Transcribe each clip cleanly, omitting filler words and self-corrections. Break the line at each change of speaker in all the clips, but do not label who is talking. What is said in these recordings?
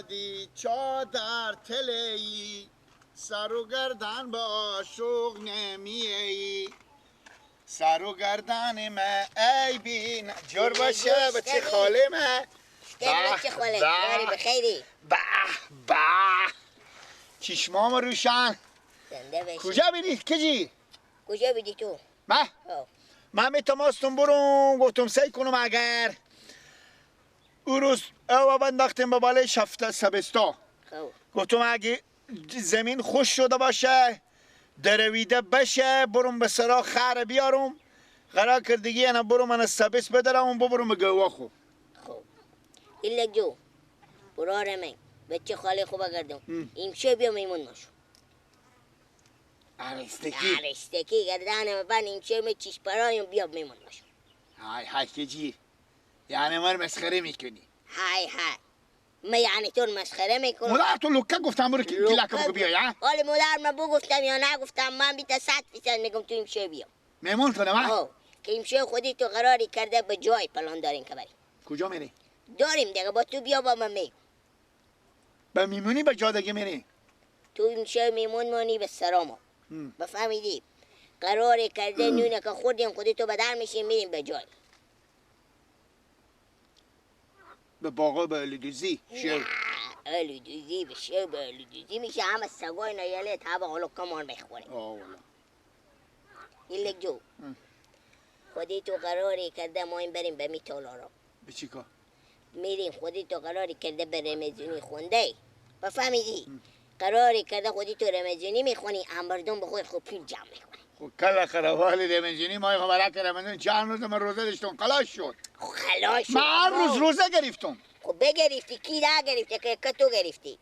آمدی چادر تله‌ای، سر و گردن با عاشق نمیایی، سر و گردن من ای بین جور باشه بچه خاله من.
بچه خاله یاری بخیری.
به به چشمام روشن. کجا بیدی کجی؟
کجا بیدی تو؟
من؟ من میتماستم برم، گفتم سعی کنم اگر او روز او بنداختیم به بالای شفت سبستا، گفتم اگه زمین خوش شده باشه درویده بشه برم به سرا خر بیارم، قرار کردگی انا برم انا سبس بدارم و ببرم به گوا. خوب
خوب ایلا جو برار من بچه خاله خوبه گردم امشه بیا میمون نشو.
عرستکی
عرستکی گردنم بند امشه می چیش پرایم بیا میمون نشو.
های های کجی یعنی من مسخره میکنی؟
های های من یعنی تو مسخره میکنم؟
مادر تو لکه گفتم برو گیلک بگو بیا. یا
حالا مادر من بگفتم یا نگفتم من بیتا 100% میگم تو امشه بیا
میمون کنم. ها
که امشه خودی تو قراری کرده به جای پلان داریم که بریم.
کجا میری؟
داریم دیگه با تو بیا با من میگم.
به میمونی به جا دیگه میری؟
تو امشه میمون مانی به سراما بفهمیدی؟ قراری کرده نونه که خوردیم خودی تو بدر میشیم میریم به جای
به باقا به الودوزی شیر
الودوزی به شیر به الودوزی میشه همه سگای نایله تا حالا کمان میخوره.
آه والله
ایلک جو خودی تو قراری کرده ما این بریم به میتالارا.
به چی کار؟
میریم خودی تو قراری کرده به رمزونی خونده بفهمیدی؟ قراری کرده خودی تو رمزونی میخونی امردون به خود خوب پول جمع میکنی.
خب کلا خروال رمزونی ما خبرک رمزونی چند روز من روزه داشتم خلاص شد.
خلاص شد.
من هر روز روزه گرفتم.
خب بگرفتی کی نگرفته که تو گرفتی.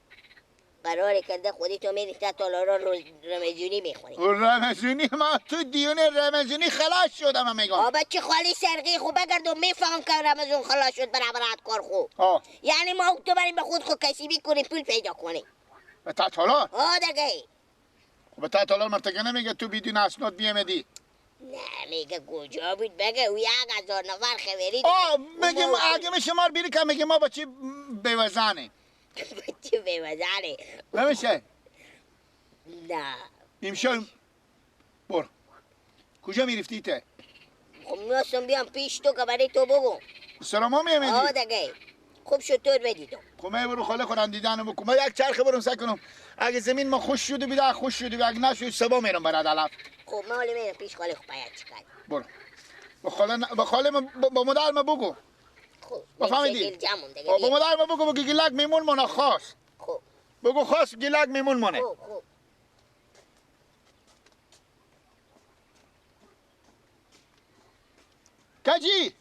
قرار کرده خودی تو میری تا تالارا رمزونی میخونی.
رمزونی ما تو دیون رمزونی خلاص شدم من میگم.
آ بچه خالی سرقی خوب بگردم میفهم که رمزون خلاص شد برابرات کار خوب. یعنی ما تو بریم به خود خود کسی بکنیم پول پیدا کنیم.
به تالار؟
آ دیگه.
خب به تالار مرتکه نمیگه تو بدون اسناد بیامدی.
نه میگه کجا بود بگه او 1000 نفر خبری.
آ میگه اگه میشه ما بیری که میگه ما بچه بیوزنه.
بچه بیوزنه
نمیشه؟
نه
امشب برو کجا میرفتی ته؟
خب میاستم بیام پیش تو که برای تو بگم.
سراما میامدی؟
آ دیگه خوب شد تو بدیدم.
خب من برو خاله خودم دیدنم بکن. من یک چرخه برم سعی کنم اگه زمین ما خوش شده بیده خوش شده اگه نشد سبا میرم برات علف.
خب من حالا میرم پیش خاله. خب باید چیکار؟
برو با خاله با خاله با مادر ما بگو.
خب
بفهمیدی؟ با مادر ما بگو بگو گیلک میمون مونه خاص.
خب
بگو خاص گیلک میمون مونه.
خب خب
کجی؟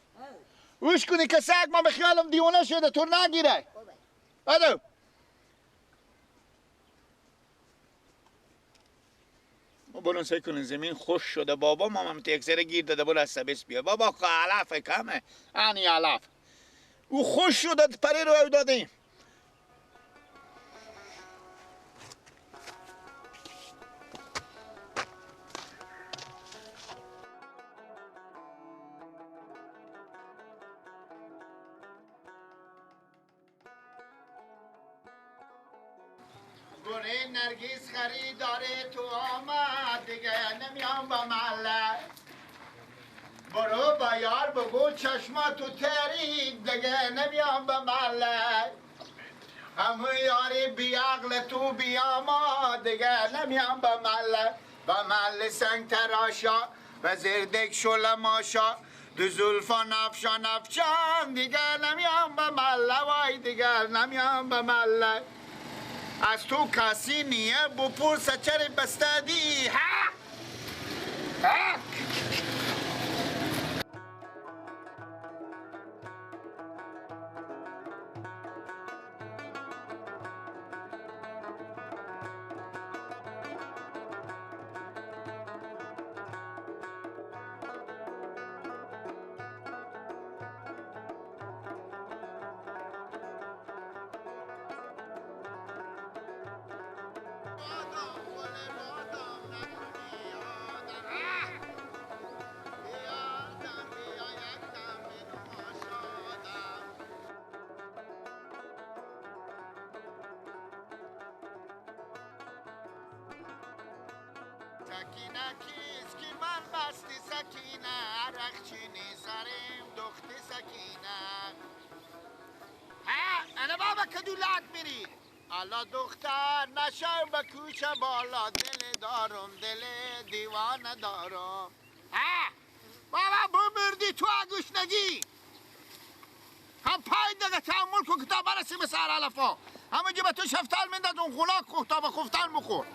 وش کنی که سگ ما به خیالم دیوانه شده تو نگیره. ادو ما برون سعی کنیم زمین خوش شده بابا ما هم یک ذره گیر داده برو از سبس بیا بابا علف کمه انی علف او خوش شده پری رو او دادیم. گره نرگس خریداره تو آمد دیگه نمیام با محله، برو با یار بگو چشما تو ترید دیگه نمیام با محله، همون یاری بیعقل تو بیاما دیگه نمیام با محله، با محله سنگ تراشا و زردک شل ماشا دو زلفا نفشا نفشان دیگه نمیام با محله، وای دیگه نمیام با محله. از تو کسی نیه بپرسه چرا بستدی؟ ها؟ ها؟ سکینه کیست که من بستی سکینه، عرق چینی سریم دخت سکینه. ها انا بابا کدولت میری الا دختر نشم به کوچه بالا، دل دارم دل دیوانه دارم. ها بابا بمردی تو گشنگی، هم پای دیگه تحمل کن که تا برسی به سر علفا، همونجا به تو شفتال مینداز اون غلاک کن تا به خفتن بخور.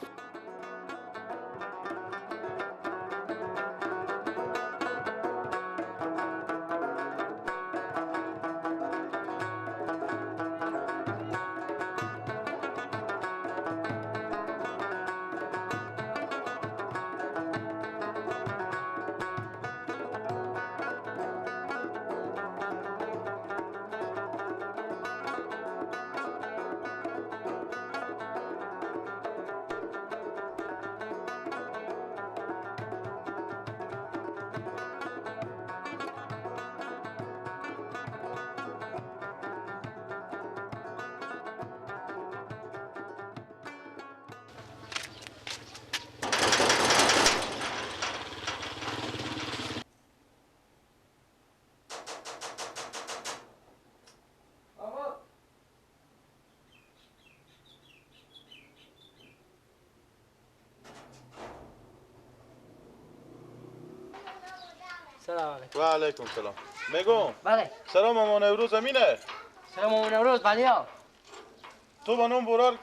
سلام علیکم.
و علیکم سلام. میگم
بله.
سلام مامان نوروز امینه.
سلام مامان نوروز بله. ها
تو با نام برار،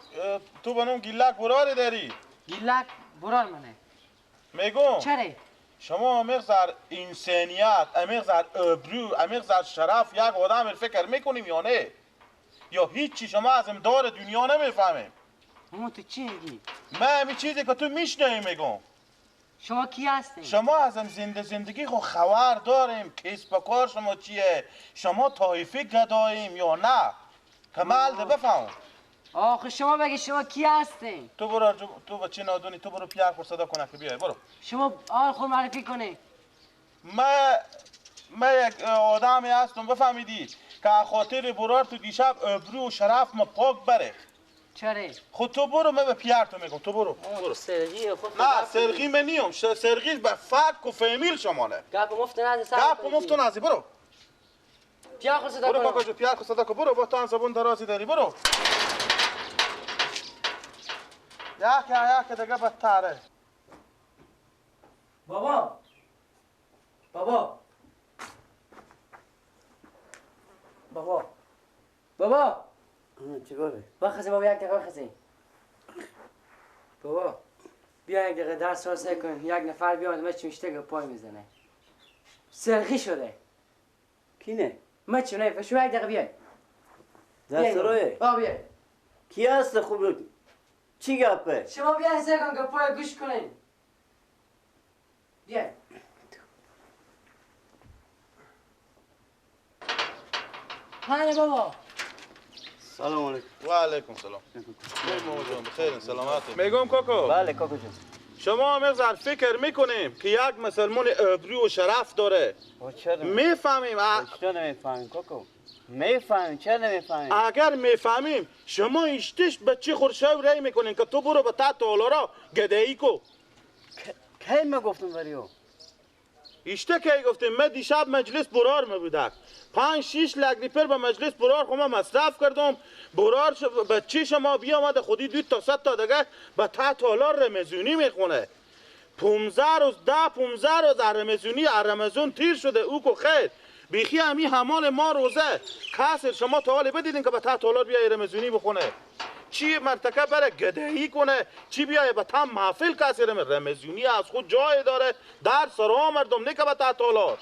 تو با نام گیلک برار داری؟
گیلک برار منه.
میگم
چرا؟
شما امیغ زر انسانیت، امیغ زر ابرو، امیغ زر شرف یک آدم فکر میکنیم یا نه؟ یا هیچی شما از امدار دنیا نمیفهمیم؟
مامان تو چی میگی؟
من همین چیزی که تو میشنوی میگم.
شما کی هستین؟
شما از زنده زندگی خو خبر داریم، کسب کار شما چیه؟ شما طایفه گداییم یا نه؟ کمال ده بفهم.
آخه شما بگی شما کی هستین؟
تو برو، تو با چه نادونی؟ تو برو پیار خور صدا کنه که بیای برو.
شما آل خور معرفی کنه.
من یک آدمی هستم بفهمیدی که خاطر برار تو دیشب ابرو و شرف ما پاک بره.
چرا؟
خود تو برو، من به پیار تو میگم تو برو. برو.
سرغی خود
نه سرغی من نیم، سرغی به فک و فامیل شمانه.
گپ مفت نزی،
گپ مفت نزی برو.
پیار خود صدا کن.
برو بابا جو پیار خود صدا کن برو، با تو هم زبون درازی داری برو. یک یک دیگه بدتره.
بابا بابا بابا بابا
چی بابا؟
بخزی بابا، یک دقیقه بخزی. بابا بیا یک دقیقه درس رو سعی کن، یک نفر بیاد ما چمیشته که پای میزنه. سرخی شده.
کی نه؟
ما چونه شما یک دقیقه بیای.
درس روی؟
بابا بیای.
کی هست خوب؟ چی گپه؟
شما بیای سعی کن که پای گوش کنین. بیای. هانه بابا.
سلام علیکم.
و علیکم سلام. خیر ماما جان، بخیر سلامتی. میگم کاکو.
بله کاکو جان.
شما مقدار فکر میکنیم که یک مسلمان ابرو و شرف داره.
چرا؟
میفهمیم.
چرا نمیفهمیم کاکو؟ میفهمیم، چرا نمیفهمیم؟
اگر میفهمیم شما اشتش بچه خورشو رای میکنین که تو برو به تا تالارا گدایی کو.
کی ما گفتم بریو؟
اشته کی گفتیم؟ من دیشب مجلس برار می بودک. 5-6 لک ریپر به مجلس برار خو ما مصرف کردم. برار بچه شما بیامده خودی 2 تا 3 تا دیگه به تا تالار رمزونی میخونه. 15 روز 10 15 روز رمزونی رمزون تیر شده او کو خیر. بیخی همی همان ما روزه کسر شما تا حالی بدیدین که به تا تالار بیای رمزونی بخونه. چی مرتکب بره گدهی کنه، چی بیای به تم محفل کسی رمزونی از خود جای داره در سرا مردم نه که به تا تالار.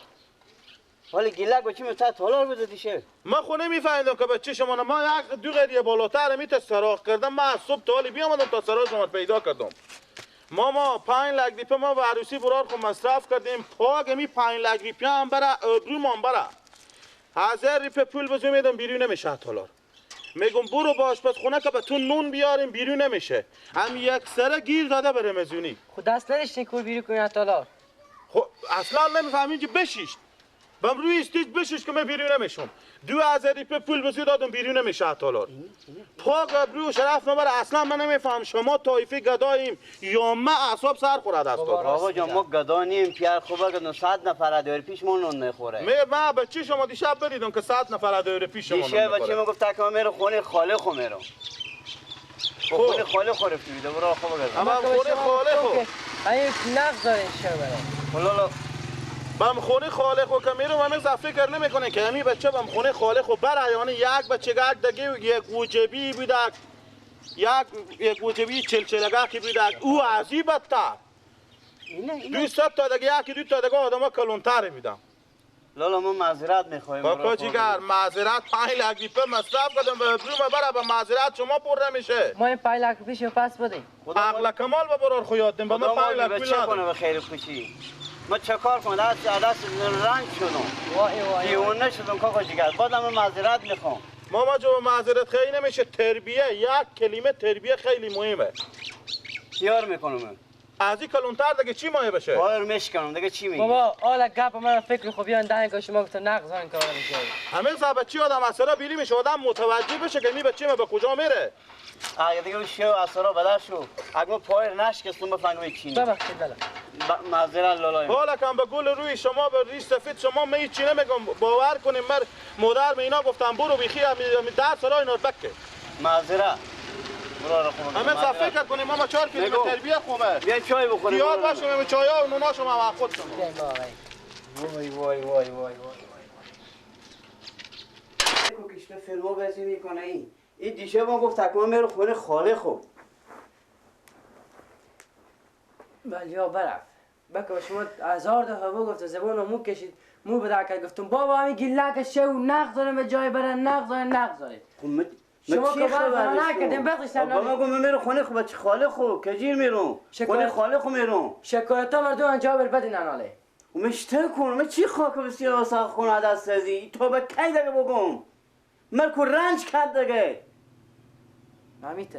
ولی گیلک با چی می تا تالار بوده دیشه؟
من خو نمیفهمیدم که بچه شما نه. ما یک دو قریه بالاتر میت سراخ کردم، من از صبح تا حالی بیامدم تا سراخ شما پیدا کردم. ماما 5 لک ریپه ما به عروسی برار خو مصرف کردیم، پاک می 5 لک ریپه هم بره ابرو ما بره. 1000 ریپه پول بزو میدم بیرون نمیشه تالار. میگم برو با آشپزخونه که به تو نون بیاریم بیرون نمیشه. هم یک سره گیر داده به رمزونی.
خود دست نداشتین کور بیرون کنی تالار.
خب اصلا نمیفهمین که بشیش. بم روی استیج بشیش که من بیرون نمیشم. 2000 روپیه پول بزی دادم بیرون نمیشه تالار. پاک ابرو شرف نبره اصلا من نمیفهم شما طایفه گداییم یا ما اعصاب سر خورد از تو.
بابا جان ما گدا نیم پیار خوبه که 100 نفر دور پیش ما نون نخوره.
ما بچه شما دیشب بدیدم که 100 نفر دور پیش شما نون نخوره.
دیشب بچه ما گفت که ما میرم خونه خاله خو میرم. خونه خاله خو رفتی بیده برو خوب گدا.
اما خونه خاله خو.
این نقض داره شو
برای.
بم خونه خاله خو که میرم همه فکر نمیکنه که همی بچه بم خونه خاله خو بر یعنی یک بچه گک دیگه یک وجبی بیدک یک وجبی چلچلگه که بیدک او عذیبت تا 200 تا دیگه یکی دو تا دیگه آدم کلونتر میدم.
لالا ما معذرت میخوایم.
کاکا جیگر معذرت 5 لک روپیه مصرف کردم به ابرو بره به معذرت شما پر نمیشه.
ما این 5 لک روپیه پس بدیم.
عقل کمال به برار خو یاد دیم به ما 5 لک پول
کنه به خیر خوشی. ما چه کار کنم؟ دست رنج شدم.
وای وای.
دیوانه شدم کاکا جیگر. بازم معذرت میخوام.
ماما جو معذرت خیلی نمیشه. تربیه یک کلمه تربیه خیلی مهمه.
تیار میکنم.
از این کلونتر دیگه چی مایه بشه؟
بایر میشکنم دیگه چی میگی؟
بابا حالا گپ من فکر خو بیان دهن که شما گفتم نقض این کارا میشه.
همه زب چی آدم اثرا بیلی میشه آدم متوجه بشه که می بچه ما به کجا میره.
اگه دیگه شو اثرا بدل شو. اگه پایر نشکستم بفهمم چی.
ببخشید لالا.
معذرت لالای.
حالا کم به گل روی شما به ریش سفید شما می چی نمیگم باور کنیم مر مادر می اینا گفتم برو بیخی می درس را اینا بکه.
معذرت.
همه فکر کنیم ما 4 کیلو تربیه خوبه.
بیا چای بخوریم.
یاد باشیم چای ها و نونا شما خود شما.
وای وای وای وای وای
وای. کشته فیلمو بازی میکنه این دیشب ما گفت تکمه میره خونه خاله خو.
ولی ها برف. بکه شما هزار دفعه گفت زبان مو کشید مو به در گفتم بابا همین گیلک شو نقض داره به جای بره نقض داره نقض داره. شما که خبر نکردیم بخشید
بابا گفتم میره خونه خو بچه خاله خو کجیر میرم خونه خاله خو میرم
شکایت ها مردم انجا بر بدین اناله
و مشته کنم من چی خاک بسیار واسه خونه دست ازی تو به کی دیگه بگم من کو رنج کرد دیگه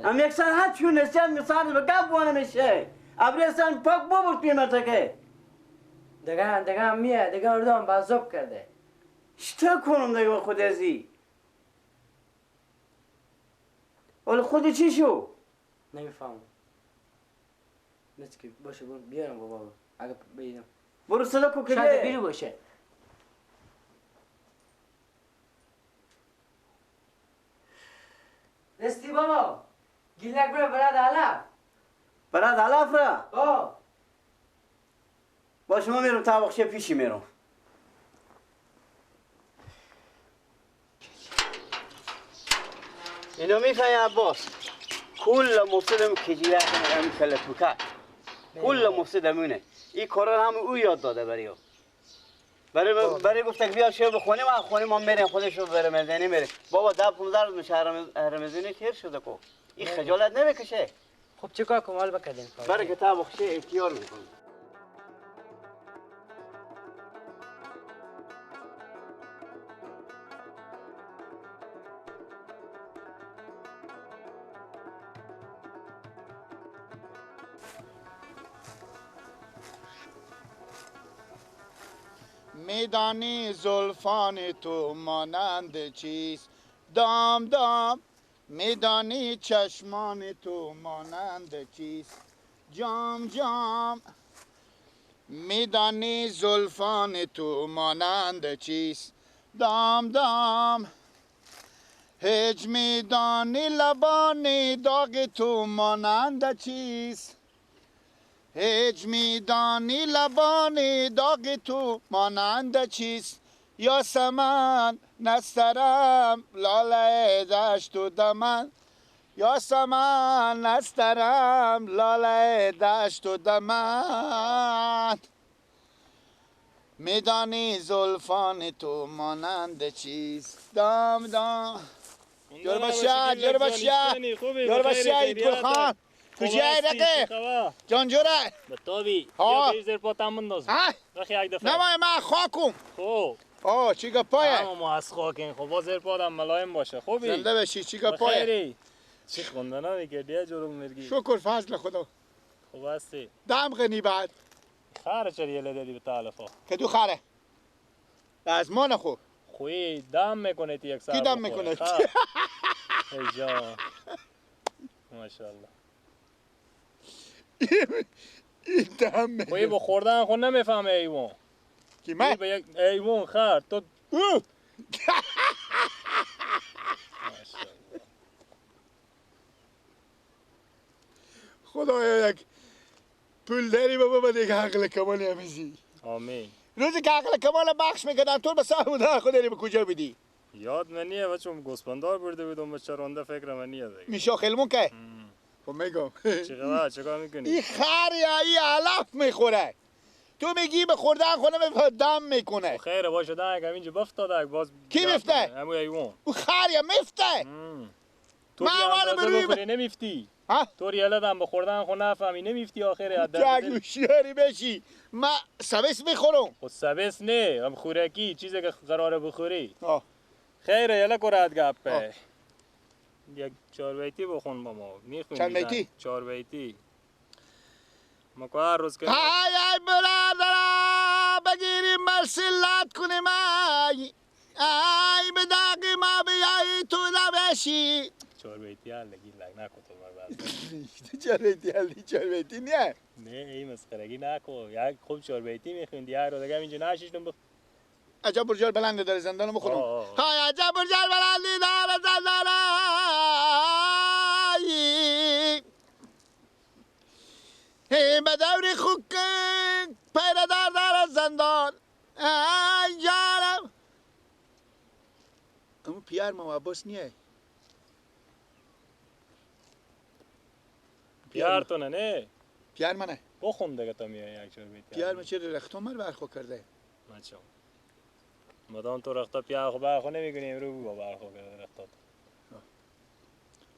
هم یک سال هر چون نسیت میسال به گپ وانه میشه ابری اصلا پاک بابر توی مرتکه
دیگه هم میه دیگه مردم بازوب کرده
شته کنم دیگه با خود ازی ولی خودی چی شو؟
نمیفهمم. نیست که باشه برو بیارم بابا اگه بیدم.
برو صدا کو که
شاید بیرو باشه. رستی بابا گیلک برو براد علف.
براد علف را؟
آه.
باشه ما میرم طبقچه پیشی میرم. اینو میفهمی عباس کل مفسد کجیره هم کل توکه کل مفسد مونه این کارا هم او یاد داده برای او برای گفت که بیا شو بخونه ما خونه ما میریم خودش رو بره مزنی میره بابا 10 15 روز میشه رمضانی تیر شده کو این خجالت نمیکشه.
خب چیکار کنم حال بکردیم
برای کتاب خشه اختیار میکنه.
میدانی زلفان تو مانند چیست دام دام میدانی چشمان تو مانند چیست جام جام میدانی زلفان تو مانند چیست دام دام هیچ میدانی لبان داغ تو مانند چیست هیچ میدانی لبان داغ تو مانند چیست یاسمن نسترم لاله دشت و دمن یاسمن نسترم لاله دشت و دمن میدانی زلفان تو مانند چیست دام دام جربشا جربشا جربشا ایدگل خان کجای رقیق جان جوره
بتابی یا بیش زیر پاتم بنداز رخی یک دفعه
نه من خاکم
خوب
آه چی گپایه
اما ما از خاکین خب با زیر پادم ملایم باشه خوبی
زنده باشی چی گپایه
چی خوندن ها میکردی جورم مرگی
شکر فضل خدا
خوب هستی
دم غنی بعد
خره چرا یه دادی به تعلفا
کدو خره از ما نخو
خویی دم میکنه تی یک سر.
کی دم میکنه؟
ای جان ماشاءالله.
این دم میکنه.
خویی با خوردن خود نمیفهمه ایوان.
کی من؟
ایوان خر تو.
خدایا یک پول داری بابا دیگه عقل کمال همیزی.
آمین.
روزی که عقل کمال بخش میکردن تو به سهم ده خود به کجا بدی؟
یاد من نیه بچم گوسپندار برده بودم به چرانده فکر من نیه دیگه.
میشه خیلمون که؟ خب میگم.
چیکار چیکار میکنی؟
این خر یا این علف میخوره. تو میگی به خوردن خونه دم میکنه.
خیره باشه ده که اینجا بفتاده باز.
کی میفته؟
همون ایوان.
او خر یا میفته؟
تو بخوری نمیفتی. تو ریاله دم به خوردن خو نفهمی نمیفتی آخر
تو اگه هوشیاری بشی من سبس میخورم.
خب سبس نه هم خوراکی چیزی که قراره بخوری. خیره یلا کرد گپه. یک چهار بیتی بخون با ما میخونی.
چند بیتی؟
چهار بیتی. ما که هر روز که
های ای برادر بگیریم مرسلت کنیم ای ای به دقی ما بیایی تو نبشی.
چهار بیتی حل گیر لگ نکن تو بر بعد.
چهار بیتی حل چهار بیتی نه.
نه این مسخرگی نکن. یک خوب چهار بیتی میخوندی هر روز دیگه اینجا نشیشتم بخ.
عجب برجال بلند داره زندانو بخورم. های عجب برجال بلند داره زندان. ای به دوری خوک پیردار داره زندان. ای جانم. اما پیار ما عباس نیه.
پیار تو نه نه
پیار منه
بخون دیگه تا میای یک چهار بیتی.
پیار من چرا رختم من برخو کرده؟
بچم مادام تو رختا پیار خو برخو نمیکنی امرو بگو برخو کرده رختا تو.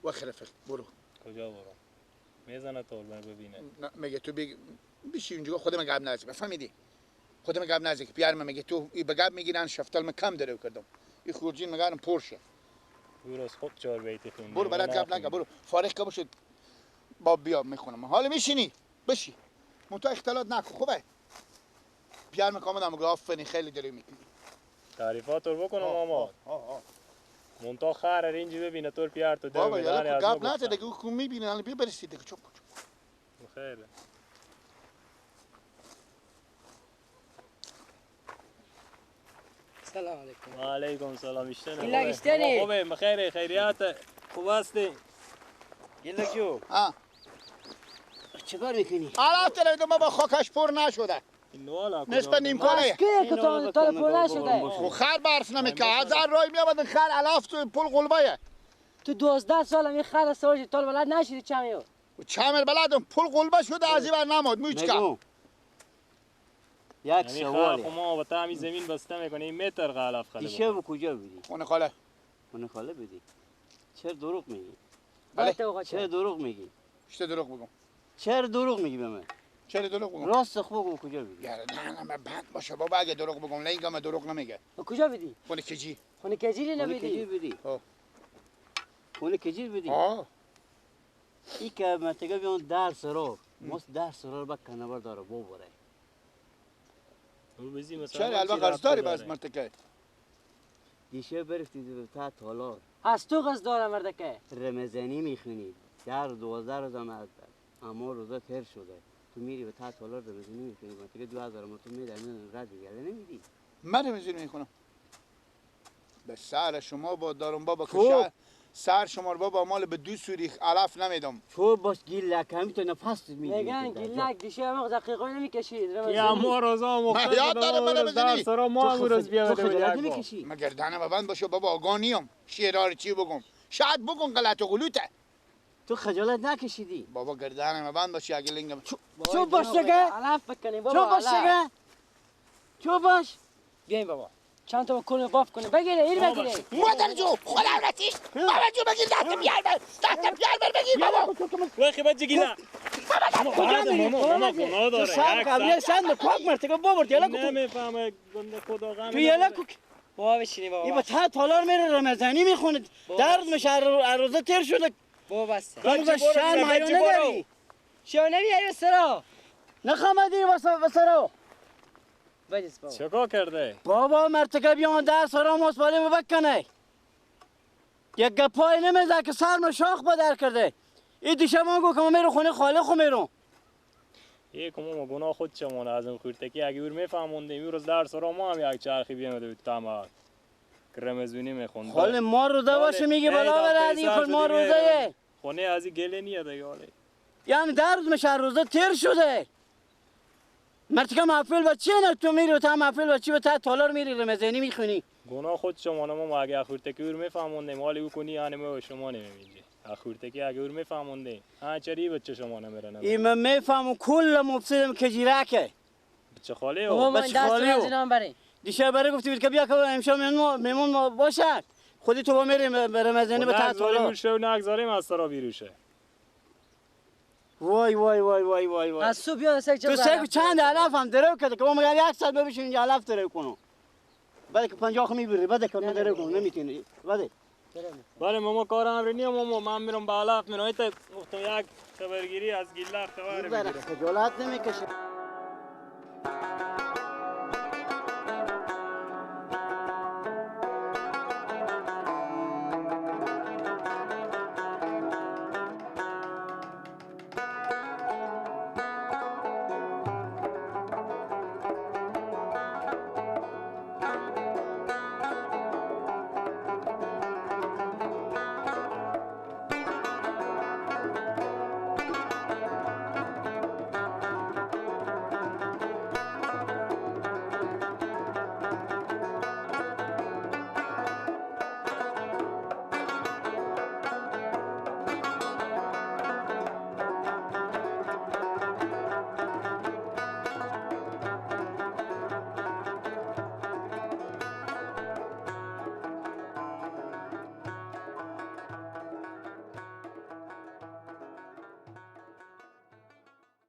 وخ رفیق برو.
کجا برو؟ میزنه تو من ببینه.
نه میگه تو بشی اونجا خودم گاب نزد بفهمیدی؟ خودم گاب نزد که پیار من میگه تو به گاب میگیرن شفتال من کم داره کردم. این خورجین مگارم پرشه.
برو از خوب چهار بیتی خوندی.
برو برات گاب نگه برو فارغ که بشید. با بیا میخونم. حالا میشینی بشی منتها اختلاط نکن خوبه. پیار میکامدم میگه آفرین خیلی داری میکنی.
تعریفات رو بکنم ماما. منتها خر اینجا ببینه تو پیار تو
بابا یالا گپ نزد دیگه او میبینه الان بیا برسی دیگه چوب چوب.
خیره.
سلام علیکم.
و علیکم سلام. اشتنی.
گیلک اشتنی.
خوبه بخیر خیریات خوب هستی؟
گیلک جو. چیکار میکنی؟
علف داره ما با خاکش پر نشده. نصف نیمکانه.
که تو تا پر نشده.
خو خر برف نمیکه. هزار رای میامد خر علف تو پل قلبه.
تو 12 سال می خر سواجی تا بلد نشدی چمیو.
چمر بلدم پل قلبه شده از این بر نماد میچکم.
یک سواله.
خب ما با تا همین زمین بسته میکنه این متر غلف خاله.
دیشب کجا بودی؟
خونه خاله.
خونه خاله بودی. چرا دروغ میگی؟
بله.
چرا دروغ میگی؟
چرا دروغ بگم؟
چرا دروغ میگی به من؟
چرا دروغ بگم؟
راست خوب بگو کجا بودی؟
یار نه نه بند باشه بابا اگه دروغ بگم لینگم دروغ نمیگه.
کجا بودی؟
خونه کجی.
خونه کجی نبودی؟
خونه کجی بودی؟ خونه کجی بودی؟ ای که منطقه بیان در سرار ماست در سرار با کنار داره ببره.
چرا الان قرض داری باز منطقه؟
دیشب برفتی تا تالار.
از تو قرض دارم مردکه.
رمضانی میخونی در 12 روز هم اما روزا تر شده تو میری به تا تالار رمضانی میخونی منطقه 2000 ما تو میدم رد دیگه نمیدی.
من رمضانی میخونم. به سر شما با دارم بابا که سر شما بابا مال به دو سوری علف نمیدم.
تو باش گیلک همین تو نفس میگیری.
میگن گیلک دیشه هم دقیقه نمیکشید.
یا ما روزا مخ
یاد دارم من بزنی.
سرا ما روز بیا
بده نمیکشی.
مگر دهنم بند باشه بابا آگانیم. شعرار چی بگم؟ شاید بگم غلط و غلوطه.
تو خجالت نکشیدی.
بابا گردنم بند باشه اگه لنگم.
چوب باش دیگه.
علف بکنیم بابا.
چوب باش دیگه. چوب باش.
بیاین بابا. چند تا کل قاف کنه بگیره این بگیره.
مادر جو خدا رسید. بابا جو بگیر دست بیار بر. دست بیار بر بگیر بابا.
وای بچه گیلا.
کجا میری؟
ماما گناه داره.
سر قبلی سند پاک مرتکب بابا یلا کو.
نمیفهمه بنده خدا غم.
تو یلا کو.
بابا بشینی بابا.
این با تا تالار میره رمضانی میخونه. درد میشه روزه تیر شده.
بابا بسته.
بچه شرم حیا نداری.
شو نمیاری سرا.
نخوام دی واسه سرا.
بجس بابا.
چیکار کرده؟
بابا مرتکب بیان درس را ماس بکنه. یک گپای نمیزه که سرم شاخ بدر کرده. این دیشب من گفت که من میرم خونه خاله خو میرم.
یک ما گناه خود چمونه از اون خورتکی اگه اور میفهموندیم این روز درس را ما هم یک چرخی بیامده بود تمام رمزونی میخوند.
خاله ما روزه باشه میگه بالا برد این خود ما روزه.
خونه از این گله نیه دیگه حاله.
یعنی در روز میشه روزه تیر شده. مرتکه محفل بچه نه تو میری و تا محفل بچه به تا تالار میری رمزانی میخونی.
گناه خود شما ما اگه اخورتکی اور میفهموندیم حالی او کنی یعنی ما شما نمیگی. اخورتکی اگه اور میفهموندیم ها چری بچه شما نمیرن.
این من میفهمم کل مفسدم که جیرکه.
بچه خاله او.
بچه خاله او.
دیشب برای گفتی بود که بیا که امشب میمون ما باشد. خودی تو با میریم رمزانی به تا تالار.
شو نگذاریم از سرا بیروشه.
وای وای وای وای وای وای.
از صبح بیان سگ
تو سگ چند علف هم درو کرده که ما مگر یک ساعت ببینیم اینجا علف درو کنم. بعد که 50 میبری بعد که من درو کنم نمیتونی بعد.
بله ماما کارم امری نیم ماما من میرم به علف میرم. ایت گفتم یک خبرگیری از گیله خبر میگیرم.
خجالت نمیکشه.